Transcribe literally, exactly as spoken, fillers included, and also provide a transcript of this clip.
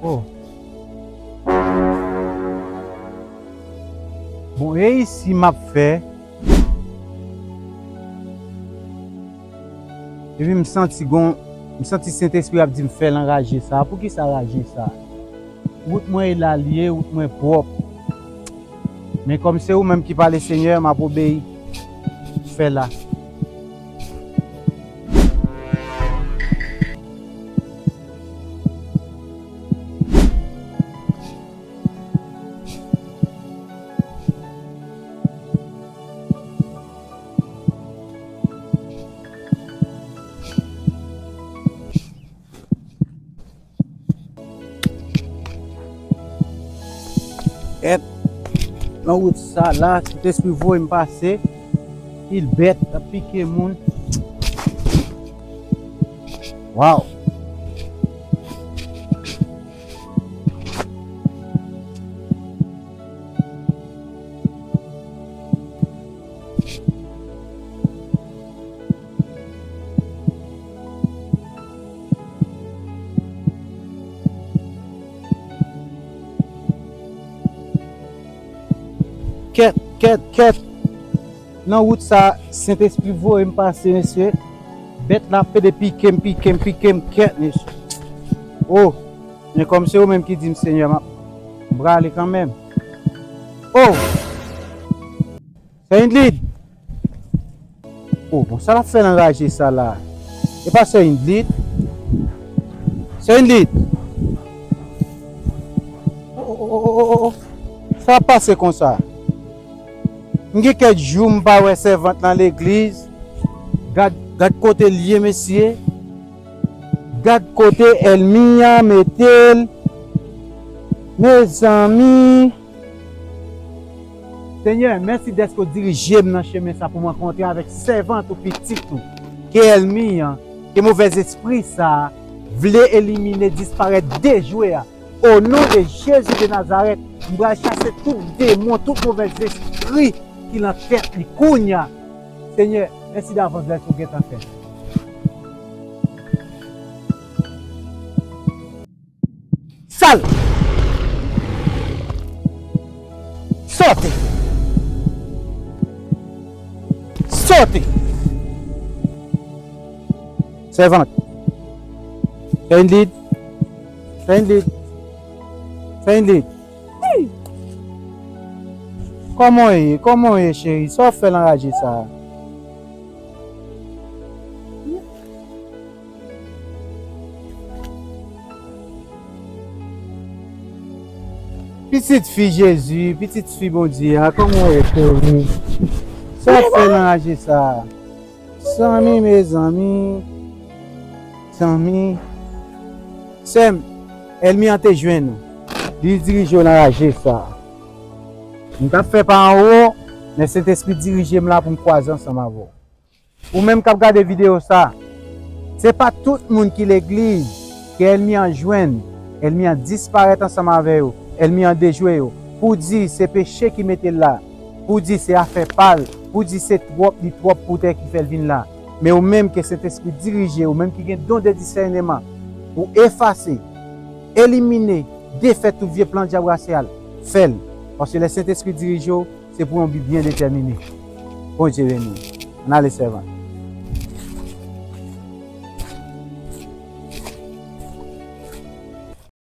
Oh. Bon, e isi m ap fè. Epi m santi gon, m santi Sentespri ap di m fè l anraje sa. Poukisa raje sa? Wout mwen e la l ye, wout mwen pwòp. Men kòm se ou menm ki pale, Senyè, m ap obeyi. Fè la. Kèt, nan wout sa la, Sentespri voye m pase. Pil bèt ap pike moun. Waw! Kèt, kèt, kèt. Nan wout sa, Sentespri voye m pase, mesye. Bèt la pede pike m, pike m, pike m, kèt, mesye. Oh, men kòm se ou menm ki di m, Senyè, m ap, m prale kanmenm. Oh! Sè Indlid! Oh, bon, sa l ap fè nan raje sa la? E pa Sè Indlid? Sè Indlid! Oh, oh, oh, oh, oh, oh. Sa ap pase konsa? M gen kèk jou m pa wè sèvant nan legliz. Gad, gad kote l ye, mesye. Gad kote ènmi an mete l. Mezanmi. Senyè, mèsi dèske w dirije m nan chemen sa pou m rankontre avèk sèvant ou, pitit ou. Ke ènmi an, ke movèzespri sa a vle elimine, disparèt, dejwe a. O non de Jezi de Nazarèt, m pral chase tout demon, tout movèzespri ki nan tèt li kounye a. Senyè, mèsi davans dèske w gentan fè. Sal! Sòti! Sòti! Sèvant! Sè Indlid! Sè Indlid! Sè Indlid! Kòman w ye? Kòman w ye, cheri? Sa w fè nan raje sa a? Pitit fi Jezi, pitit fi Bondye a, kòman w ye, cheri? Sa w ap fè nan raje sa a? Zanmi, mezanmi. Zanmi. Sè m, ènmi an te jwenn ou. Li dirije w nan raje sa a. M t ap fè pa anwo, men Sentespri dirije m la pou m kwaze ansanm avè w. Ou menm k ap gade videyo sa, se pa tout moun ki legliz ke ènmi an jwenn, ènmi an disparèt ansanm avè yo, ènmi an dejwe yo, pou di se peche ki mete l la, pou di se afè pa l, pou di se twòp li twòp pou tè ki fè l vin la. Men ou menm ke Sentespri dirije, ou menm ki gen don de disèneman, ou efase, elimine, defèt tout vye plan dyab rasyal, fè l. Paske lè Sentespri dirije w, se pou yon bi byen detèmine. Bondye beni w. Ann ale, sèvant.